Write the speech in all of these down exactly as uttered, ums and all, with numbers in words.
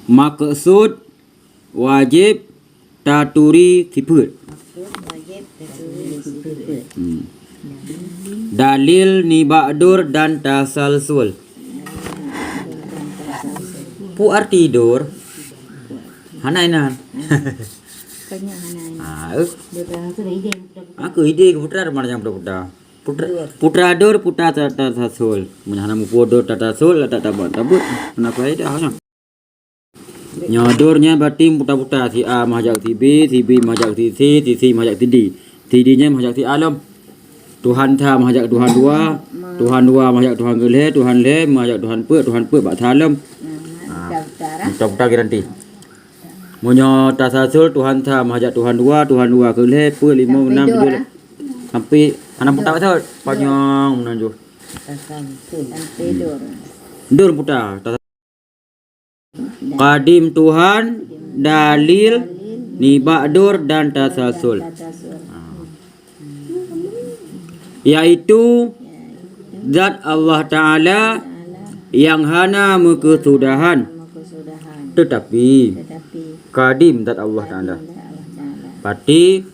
Maksud wajéb taturi sifeuet. Maksud wajéb taturi sifeuet. Hmm. Dalil nibak dur dan tasalsul. Peue arti dur? Hana inan. Bukannya hana inan. Ah, eh. Dur dan tasalsul ide putra-putra. Aku ide ke putra mana yang putra-putra? Putra, dur. Putra dur, putra ta-, tasalsul. Meunyo hana muphom dur tasalsul, tak tabot, tabot. Hana faedah nyan. Nyoe dur nyan berarti putra-putra, si A meuhajat si B, si B meuhajat si C, si C meuhajat si D. Si D nyan meuhajat si A lom. Tuhan sa meuhajat Tuhan dua, Tuhan dua meuhajat Tuhan keulhèe, Tuhan lhèe meuhajat Tuhan peuet, Tuhan peuet bak sa lom. Ha, putra-putra garanti. Meunyoe tasalsul Tuhan sa meuhajat Tuhan dua, Tuhan dua keulhèe, peuet, limong, enam, tujoh, lapan. Sampai hana putra beutôi. Panyang meunan jih. Tasalsul. Sampai dur. Dur putra. Kadim Tuhan, dalil nibak dur dan tasalsul. Yaitu zat Allah Ta'ala yang hana meukesudahan. Tetapi, kadim zat Allah Ta'ala. Berarti,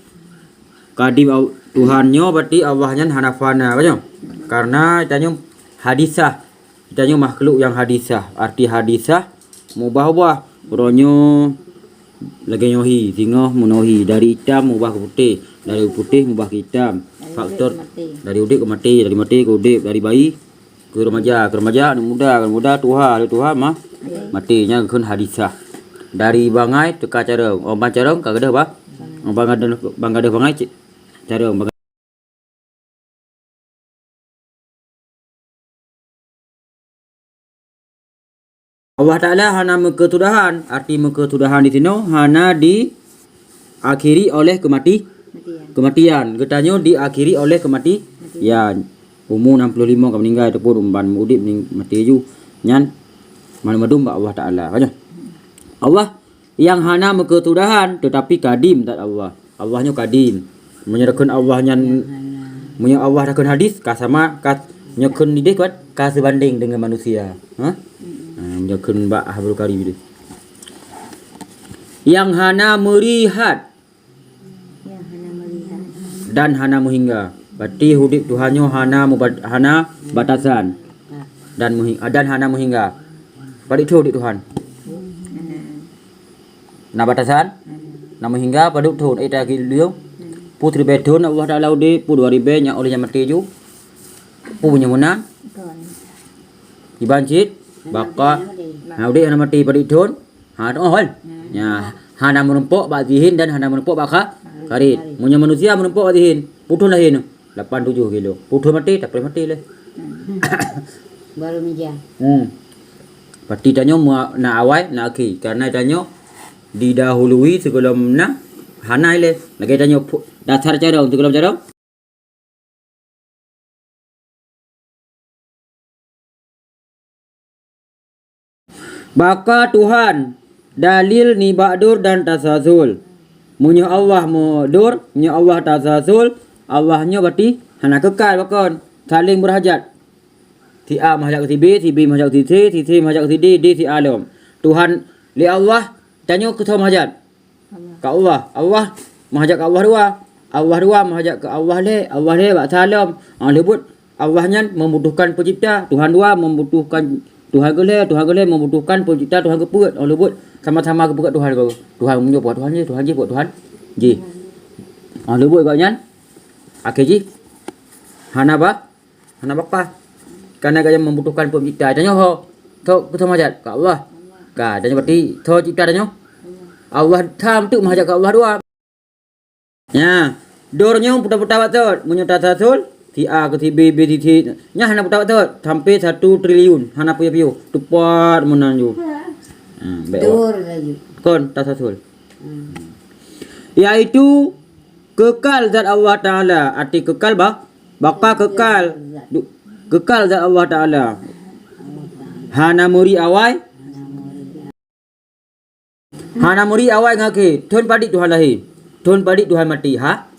kadim Al-, Tuhan nyoe berarti Allah nyan hana fana, kan nyoe? Karena tanyoe hadisah. Tanyoe makhluk nyang hadisah. Arti hadisah, mubah-ubah. Uroe nyoe lagèe nyoe hi, singoh meunoe hi, dari itam mubah keu putéh, dari putéh mubah keu itam. Dari udép keu maté. Dari udép keu maté, dari maté keu udép, dari bayi keu remaja, keu remaja aneuk muda, aneuk muda tuha, lheuh tuha mah maté. Nyan kheun hadisah. Dari bangai teuka carông, 'oh ban carông ka gadôh ba-, 'oh ban gadôh, ban gadôh bangai cit carông, ban Allah Ta'ala hana meukesudahan, arti meukesudahan di sinoe hana diakhiri oleh keumati-, kematian. Geutanyoe diakhiri oleh kematian. Umu enam puluh lima ka meuninggai ataupun ban udép ning-, maté ju. Nyan mandum-mandum bak Allah Ta'ala. Ka nyoe? Allah nyang hana meukesudahan, teutapi kadim zat Allah. Allah nyoe kadim. Meunyoe takheun Allah nyan, meunyoe Allah takheun hadis, ka sama, ka, nyoe kheun idéh kuat, ka seubandéng deungon manusia. Ha? Ha, nyoe kheun bak Abdul Karim idéh. Nyang hana meurihat dan hana meuhingga. Berarti udép Tuhan nyoe hana mubat-, hana batasan dan meuhi-, dan hana meuhingga. Padub thon udép Tuhan? Na batasan? Na meuhingga padub thon? Eh, tak kira. Peue siribèe thon Allah Ta'ala udép, peue dua ribèe nyan 'oh lheuh nyan maté ju. Peue meunyoe meunan? Iban cit, baka, na udép hana maté padub thon. Ha, tu kan? Ya, hana meurumpok bak zihin dan hana meurumpok bak kha-, kharij. Meunyoe manusia meurumpok bak zihin, peue thon lahé nyoe? Lapan tujoh kilo. Peue thon maté, tapreh maté lé. Baru mija. Hmm. Berarti tanyoe mua-, na awai, na akhé. Karena tanyoe didahului sigohlom na hana ilèe. Lagèe tanyoe pu-, dasar carông sigohlom carông. Baka Tuhan, dalil nibak dur dan tasalsul. Meunyoe Allah meudur, meunyoe Allah tasalsul, Allah nyoe berarti hana keukal, pakon? Saléng beurhajat. Si A meuhajat keu si B, si B meuhajat keu si C, si C meuhajat keu si D, D si A lom. Tuhan lé Allah, tanyoe keu soe meuhajat? Keu Allah. Allah meuhajat keu Allah dua. Allah dua meuhajat keu Allah lhèe, Allah lhèe bak sa lom. 'Oh lheuh buet Allah nyan membutuhkan pencipta. Tuhan dua membutuhkan Tuhan keulhèe, Tuhan keulhèe membutuhkan pencipta Tuhan keupeuet. 'Oh lheuh buet sama-sama geupeuet Tuhan. Tuhan meunyoe buet Tuhan jih, Tuhan jih buet Tuhan jih. 'Oh lheuh buet gobnyan akhé jih hana ba-, hana baka. Karena gobnyan membutuhkan pencipta. Tanyoe ho, soe keu soe meuhajat? Keu Allah. Ka, tanyoe berarti soe cipta tanyoe? Allah. Tham teuk meuhajat keu Allah dua. Nya, dur nyoe puta-puta bak thot. Meunyoe tasalsul, si A keu si B, B si C, nyan hana puta bak thot. Sampai satu triliun, hana piôh-piôh. Tepat meunan ju. Ha, bèk. Dur laju. Kon tasalsul. Hmm. Yaitu kekal zat Allah Ta'ala. Arti kekal bah, baka kekal. Du-, kekal zat Allah Ta'ala. Hana meuri awai. Hana meuri awai ngon akhé. Thon padub Tuhan lahé? Thon padub Tuhan maté? Ha?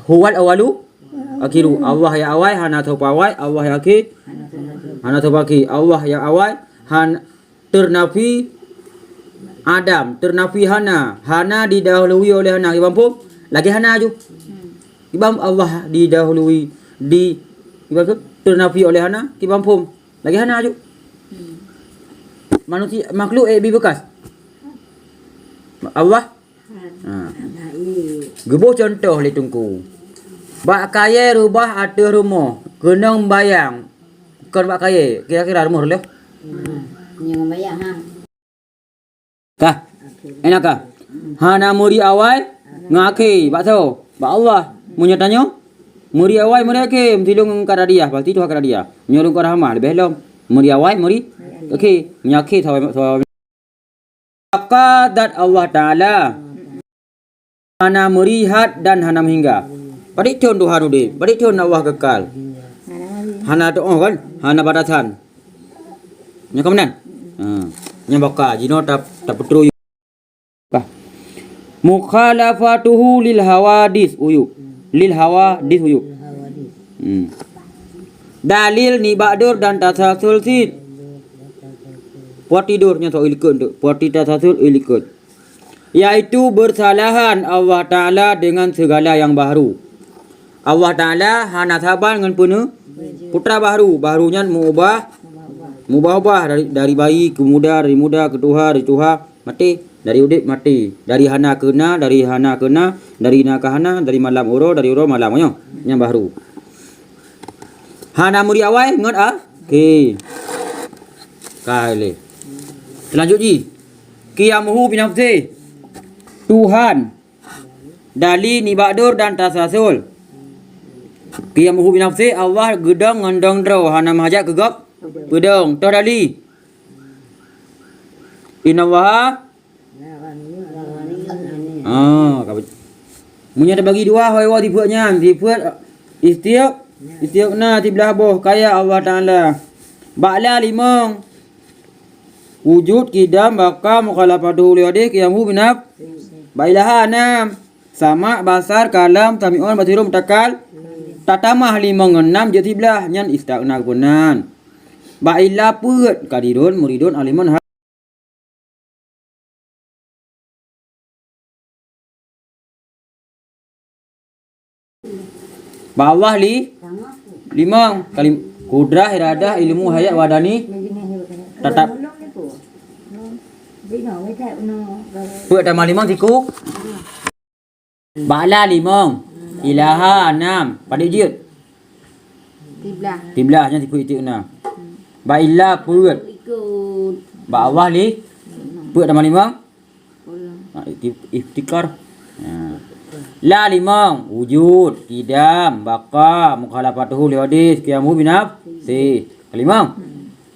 Huwal awwalu akhiru. Allah nyang awai, hana soe peuawai. Allah nyang akhé, hana soe peuakhé. Allah nyang awai, han-, teunafi Adam, teunafi hana, hana didahului oleh hana, kiban phom, lagée hana ju. Kiban Allah didahului, di, kiban phom, teunafi oleh hana, kiban phom, lagée hana ju. Manusia, makhluk, eh, bi bekas. Allah. Ha. Geuboh contoh lé Teungku. Bak kayée reubah ateueh rumoh, keunong bayang. Kon bak kayée, kira-kira rumoh reuloh. Nyang bayang, ha. Kah? Enak kah? Hana meuri awai ngon akhé, bak soe? Bak Allah. Meunyoe tanyoe, meuri awai, meuri akhé, meutilông ngon ka radiah, pasti tuha ka radiah. Meunyoe lôn ka rahmah, leubeh lom. Meuri awai, meuri akhé. Meunyoe akhé, sawa, sawa. Maka zat Allah Ta'ala hana meuri hat dan hana meuhingga. Padit thon Tuhan udeb, padit thon Allah kekal. Hana tuoh kan? Hana batasan. Nyoe ka meunan? Ha. Nyoe baka jinoe ta-, tapeutrok. Bah. Mukhalafatuhu lil hawadis uyub. Lil hawadis uyub. Hmm. Dalil nibak dor dan tasasul cit. Puati dor nyan soe ilikot tu. Puati tasasul ilikot. Yaitu bersalahan Allah Ta'ala dengan segala yang baharu. Allah Ta'ala hana saban ngon peue? Putra baharu. Baharu nyan meuubah, meuubah-ubah dari, dari bayi ke muda, dari muda ke tuha, dari tuha maté, dari udeb maté, dari hana ke na, dari hana ke na, dari na ke hana, dari malam uroe, dari uroe malam, nyoe nyang baharu. Hana meuri awai ngon akhé. Ka lé. Seulanjut jih. Qiyamuhu binafsi. Tuhan. Dali nibak dor dan tasasul. Qiyamuhu binafsi, Allah geudong ngon dong droe, hana meuhajat keu gob peudong. Toh dali. Innallaha. Ah, ka be-, meunyoe teubagi dua, hôi woe sifeuet nyan, sifeuet istiq-, istighna siblah boh kaya Allah Ta'ala. Bak la limong. Wujud, qidam, baqa, mukhalafatuhu li hadis, qiyamuhu binaf-, bak ilaha anam. Sama, basar, kalam, sami'un, basirun, mutakal-, tatamah limong ngon nam jeuet siblah, nyan istaghna geupeue nan. Bak illa peuet, qadirun, muridun, alimun, ha-, Bak Allah li-, limong. Kalim-, kudrah, iradah, ilmu, hayat, wahdani, tatap. Peuet tamah limong siku. Bak la limong. Ilaha anam. Padit jeuet? Siblah. Siblah nyan siku istighna. Bak illa peuet. Bak Allah li-, peuet tamah limong. Ha, ifti-, iftikar. Ha. La limong, wujud, qidam, baqa, mukhalafatuhu li hadis, qiyamuhu binafsi. Ka limong.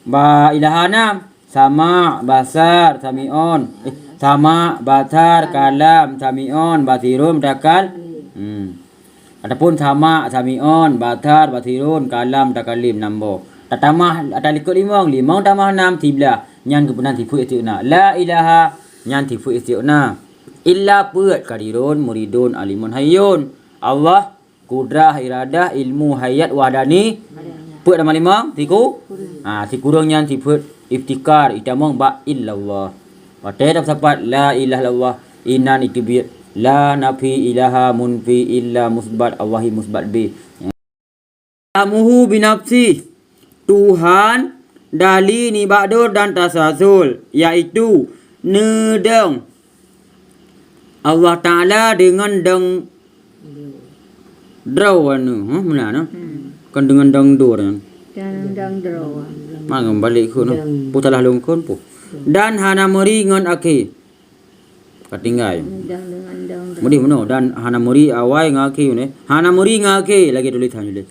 Bak ilaha anam, sama, basar, sami'un. Eh, sama, basar, kalam, sami'un, basirun, mutakal-, hmm. Ataupun sama, sami'un, basar, basirun, kalam, mutakalim, nam boh. Tatamah, ata likot limong, limong tamah nam, siblah. Nyan geupeue nan sifeuet istighna. La ilaha, nyan sifeuet istighna. Illa peuet, qadirun, muridun, alimun, hayyun. Allah, kudrah, iradah, ilmu, hayat, wahdani. Peuet tamah limong, siku-, ha, sikureueng nyan sifeuet iftikar, itamong bak illallah. Watée tapeusapat la ilaha illallah, inan iteubiet la nafi ilaha munfi illa musbat Allahi musbat bi. Qiyamuhu binafsi, Tuhan dali nibak dor dan tasasul, yaitu neudong Allah Ta'ala deungon dong droe anu, ha, meunan, ha? Hmm. Kon deungon dong dor nyan. Deungon dong droe. Ma ngeumbalik keu noh. Dong. Peue salah lôn kon peue. Dan hana meuri ngon akhé. Ka tinggai. Dong deungon dong droe. Meudi meunoe, dan hana meuri awai ngon akhé nyoe. Hana meuri ngon akhé lagée tulésan nyoe.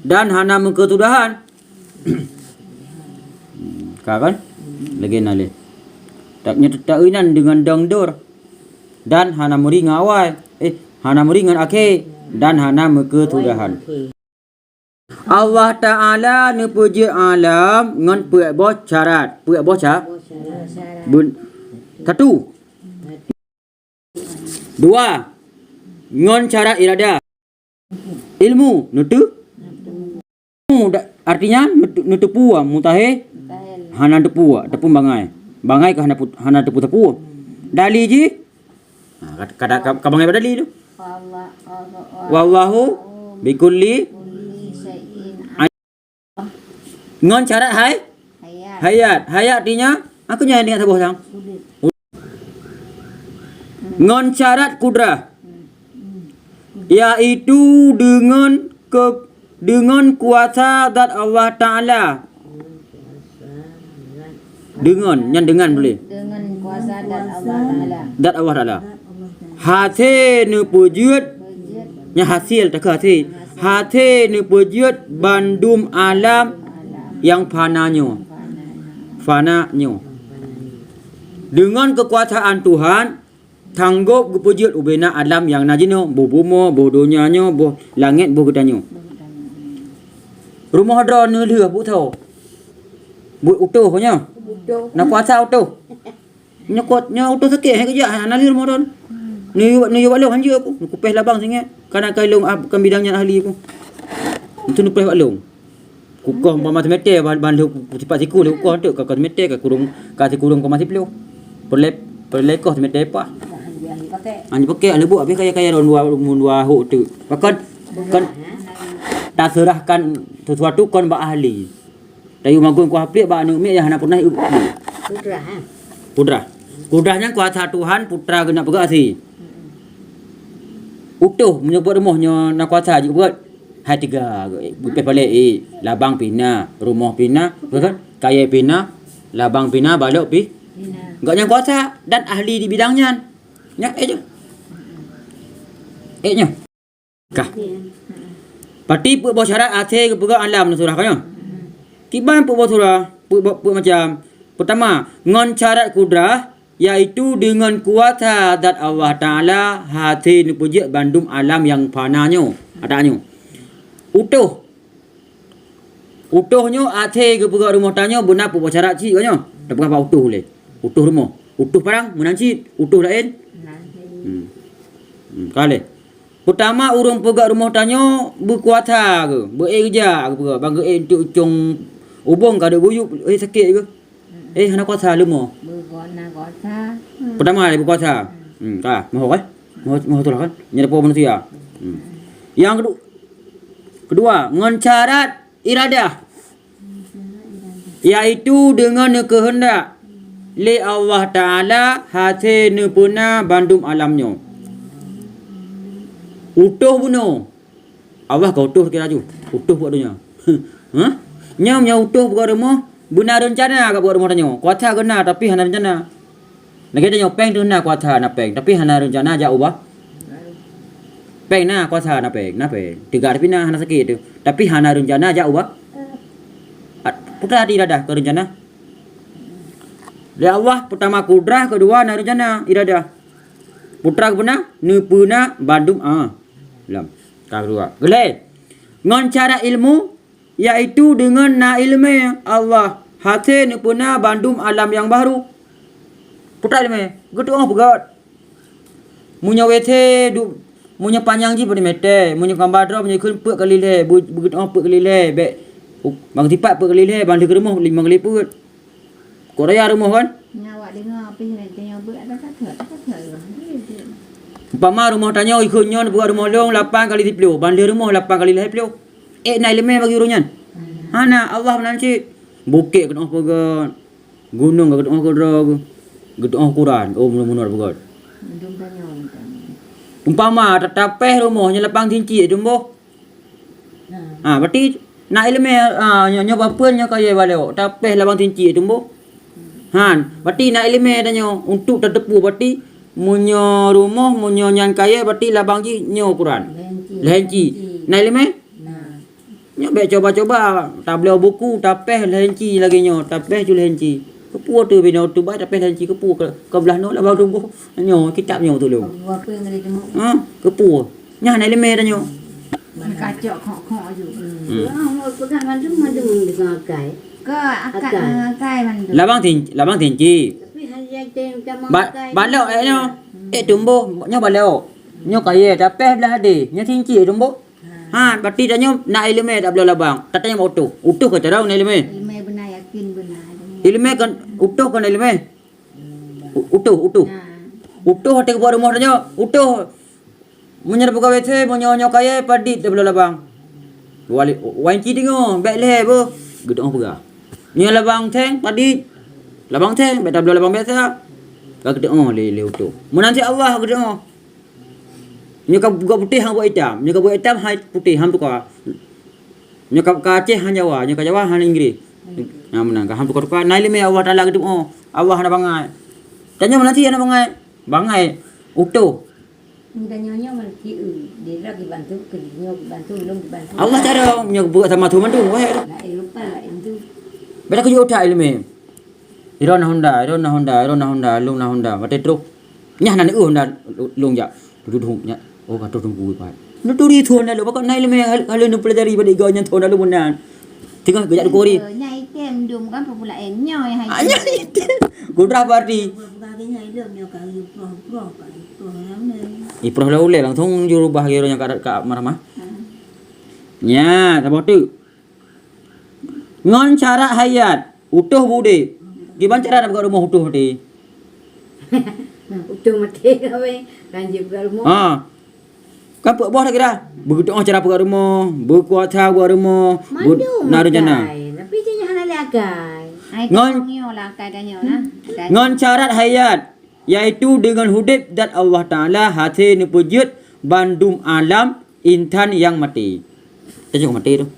Dan hana meukeuseudahan. Ka kan? Lagée na lé. Tak nyoe teutap inan deungon dong dor. Dan hana meuri ngon awai. Eh, hana meuri ngon akhé. Dan hana meukeuseudahan. Allah Ta'ala neupeujeuet alam ngon peuet boh syarat. Peuet boh sya-, bun-, satu. Dua. Ngon syarat irada. Ilmu, neutu-, ilmu da-, artinya neutu-, neuteupeue, mustahil, hana teupeu, ataupun bangai. Bangai ka hana pu-, hana teupeu-teupeu. Dali jih? Ha, ka, ka, ka, ka bangai bak dali tu. Wallah-, wallah-, Wallahu bikulli kulli syai'in Ngon syarat hai-, hayat. Hayat. Hayat artinya, aku nyan ingat saboh sang. Udép. Ngon syarat kudrah. Yaitu deungon ke-, deungon kuasa zat Allah Taala. Deungon, nyan deungon boleh. Deungon kuasa zat Allah Taala. Zat Allah Taala. Hasé neupeujeuet, nyan hasil takheun hasé. Hasé neupeujeuet bandum alam nyang fana nyoe. Fana nyoe. Deungon keukuasaan Tuhan, tanggôb geupeujeuet ubena alam nyang na jinoe, boh bumoe, boh donya nyoe, boh langét, boh geutanyoe. Rumoh droe neulheueh buk tho. Buet utôh nyoe. Na kuasa utôh. Nyoe kot, nyoe utôh sakét, hai keujak, hana lheueh rumoh droe. Neuyue, neuyue bak lôn hanjeuet aku. Neukupéh labang singoh. Kana kai lôn, ah, bukan bidang nyan ahli aku. Itu neukupéh bak lôn. Kukoh umpama simeter, ban, ban lheueh sipat siku lheueh kukoh tu, ka, ka simeter, ka kurong, ka sikurong koma siplôh. Peureulèe, peureulèe koh simeter pah. Hana jipakai, hana buet, habéh kaya-kaya lôn dua, lôn dua hok tu. Pakon, kon taseurahkan sesuatu kon bak ahli. Tayue magun kuah pliek bak aneuk miet nyang hana pernah iup pliek. Kudrah, ha? Kudrah. Kudrah nyan kuasa Tuhan, putra geuneuk peugah asie. Utôh, meunyoe buet rumoh nyoe na kuasa jeuet buet. Hai tiga, geupéh palek, eh, labang pih na, rumoh pih na, betul kan? Kayèe pih na, labang pih na, balok pih. Pih na. Gobnyan kuasa dan ahli di bidang nyan. Nyan, eh, je. Eh, nyoe. Kah. Berarti peuet boh syarat hasé geupeugah alam ngon surah, kan? Kiban peuet boh surah, peuet boh, peuet macam. Pertama, ngon syarat kudrah, yaitu deungon kuasa zat Allah Taala hasé neupeujeuet bandum alam nyang fana nyoe, ata nyoe. Utôh. Utôh nyoe hasé geupeugah rumoh tanyoe beuna peuet boh syarat cit geuh nyoe. Tapeugah bak utôh lé. Utôh rumoh. Utôh parang meunan cit, utôh laén. Hmm. Hmm, ka lé. Peutama ureueng peugah rumoh tanyoe beukuasa geuh, beu-ék geujak geupeugah, ban geu-ék eunteuk cong ubong ka deuek guyup, eh, sakét geuh. Eh, hana kuasa leumo. Beugot na kuasa. Peutama lé beukuasa. Hmm, ka, moho, eh? Moho, moho tu lah kan. Nyan po manusia. Hmm. Nyang kedu-, kedua, ngon syarat iradah. Yaitu deungon neukeuheundak lé Allah Taala hasé neupeuna bandum alam nyoe. Utôh bunoe. Allah ka utôh kira laju. Utôh buat donya. Hah? Nyoe, nyoe utôh buat rumoh, beuna reuncana ka buat rumoh tanyoe. Kuasa geuh na, tapi hana reuncana. Lagèe tanyoe péng teuh na kuasa na péng, tapi hana reuncana jak ubah. Péng na kuasa na péng, na péng. Teuga tapi na hana sakét teuh, tapi hana reuncana jak ubah. At-, putra hati iradah keu reuncana. Lé Allah, peutama kudrah, keudua na reuncana iradah. Putra geupeuna, neupeuna bandum, ah. Lam. Ka keudua. Geulhèe. Ngon syarat ilmu, yaitu deungon na ileumèe Allah, hasé neupeuna bandum alam nyang bahru. Putra ileumèe, geutu'oh peugöt. Meunyoe WC du-, meunyoe panyang jih peuet meter, meunyoe kamba droe, meunyoe kheun peuet kali lhèe, beu-, beugeutu'oh peuet kali lhèe, bèk, u-, bang sipat peuet kali lhèe, ban lheueh keu rumoh limong kali peuet. Kok raya rumoh kan? Nyan awak deungoe pih lé tanyoe beuet, ada kata, ada kata. Umpama rumoh tanyoe ikheun nyoe, buat rumoh lôn lapan kali siplôh, ban lheueh rumoh lapan kali lhèe plôh. Eh, na ileumèe bagi ureueng nyan? Hana, Allah meunan cit. Bukét geutu'oh peugöt, gunong geutu'oh keudroe, geutu'oh Quran. Oh, munur-munur peugöt. Umpama ta-, tapéh rumoh nyan lapang sinci, eh, tumboh. Ha, berarti na ileumèe, ha, nyoe, nyoe bapeuen nyoe kayèe balèe, tapéh labang sinci tumboh. Han, berarti na ileumèe tanyoe untuk tateupeue, berarti meunyoe rumoh, meunyoe nyan kayèe, berarti labang jih nyoe ukuran. Lhèe inci. Lhèe inci. Na ileumèe? Na. Nyoe bèk cuba-cuba, tabloe buku, tapéh lhèe inci lagèe nyoe, tapéh ju lhèe inci. Keupeue teuh binoe teuh bai tapéh lhèe inci, keupeue ka, ka blah nyoe labang tumboh. Nyoe kitab nyoe tulông. Bapeuen ngon teumèe. Ha, keupeue. Nyan na ileumèe tanyoe. Kacok khok-khok aju. Hmm. Ah, mau peugah mandum, mandum deungon akai. Ke akak, akai. Akai mandum. Labang tin-, labang sinci. Tapi hana tem sama akai. Ba-, balok, eh, nyoe. Eh, tumboh, nyoe balok. Nyoe kayèe, tapéh blah adé. Nyoe sinci tumboh. Ha, berarti tanyoe na ileumèe tabloe labang. Tatanyong utôh. Utôh ka carông na ileumèe. Ileumèe beuna yakin beuna. Ileumèe kan utôh kan ileumèe. U-, utôh, utôh. Nah. Utoh até keubuat rumoh tanyoe, utoh. Meunyoe peugawe se, meunyoe nyoe kayèe padit tabloe labang. Wali, wanci teungoh, bèk lhèe boh, geutu'oh peugah. Nyoe labang seng padit, labang seng, bèk tabloe labang biasa. Ka geutu'oh lé, lé utoh. Meunan cit Allah geutu'oh. Nyoe ka buet putéh han buet itam, nyoe ka buet itam han putéh, han tuka. Nyoe ka, ka Aceh han Jawa, nyoe ka Jawa han Inggris. Nah, meunan ka han tuka-tuka. Na ileumèe Allah Taala geutu'oh, Allah hana bangai. Tanyoe meunan cit hana bangai. Bangai utoh. Muda nyoe nyoe meureuki eu, dira geubantu, keu nyoe geubantu, lôn geubantu. Allah cara nyoe buet sama tu mandum, wahai. Laén lupa, laén tu. Beda keu utak ileumèe. Iro na Honda, iro na Honda, iro na Honda, lôn na Honda, watèe trok. Nyan na eu Honda lôn jak. Duduh nyan. Oh, ka trok tunggu pat. Nuturi tu Honda lôn, pakon na ileumèe hal, hal lôn pelajari pada igo nyan tu Honda lôn meunan. Tengok geujak dukuri. Nyai tem dum kan pepula em nyoe hai. Ah, nyai tem. Kudrah berarti. Bukan nyai lom nyoe ka iproh-proh, ka iproh lam ni. Iproh lah ulèe langsung jurubah kira nyang ka, ka marah mah. Hmm. Nya, saboh tu. Ngon syarat hayat, utoh budek. Kiban cara nak buka rumoh utoh mati? Utoh mati kawin, lanjut buka rumoh. Ha. Kan peuet boh dah kira. Beuteu'oh cara peuet rumoh, beukuasa peuet rumoh, bu-, mandum na rencana. Akai. Tapi dia hana lé akai. Ai, ngon, nyoe lah akai dah nyoe lah. Akai. Ngon syarat hayat, yaitu deungon udeb zat Allah Taala hase neupeujeuet bandum alam insan nyang maté. Teuh mati tu.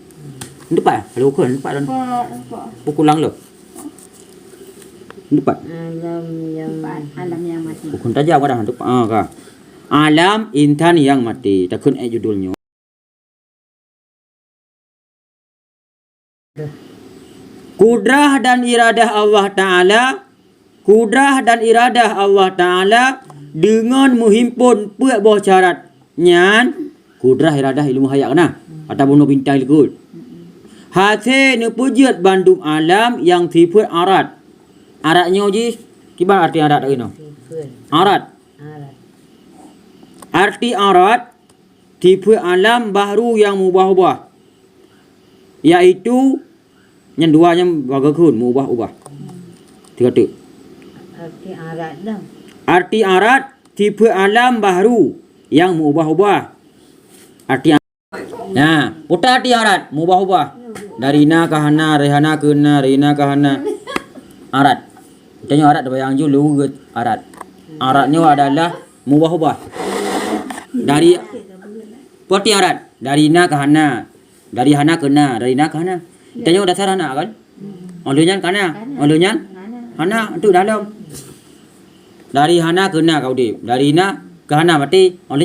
Depan, kalau ukur depan tu. Nampak, nampak. Pukul lang lo. Depan. Alam yang, alam yang mati. Bukan tajam kadang depan. Ah, ka. Alam insan nyang maté. Takheun eh judul nyoe. Kudrah dan iradah Allah Taala, kudrah dan iradah Allah Taala deungon meuhimpon peuet boh syarat nyan, kudrah iradah ilmu hayat kana, atawa bunoe bintang likot. Hase neupeujeuet bandum alam nyang sifeuet arat. Arat nyoe jih, kiban arti arat lagèe nyoe? Sifeuet. Arat. Arat. Arti arat, sifeuet alam bahru nyang meubah-ubah, yaitu nyan dua nyang bagakhon meubah-ubah. Tiga tu. Arti arat dah. Arti arat, sifeuet alam bahru nyang meubah-ubah. Arti a-, nah, puta arti arat, meubah-ubah. Dari na ka hana, dari hana keu na, dari na ka hana. Arat. Tanyoe arat tabayang ju leuweut arat. Arat nyoe adalah meubah-ubah. Dari, peue arti arat? Dari na ka hana. Dari hana keu na, dari na ka hana. Tanyoe dasar hana kan? Óh lheueh nyan ka na, óh lheueh nyan hana, tu dalam. Dari hana keu na ka udeb, dari na ka hana maté, óh lheueh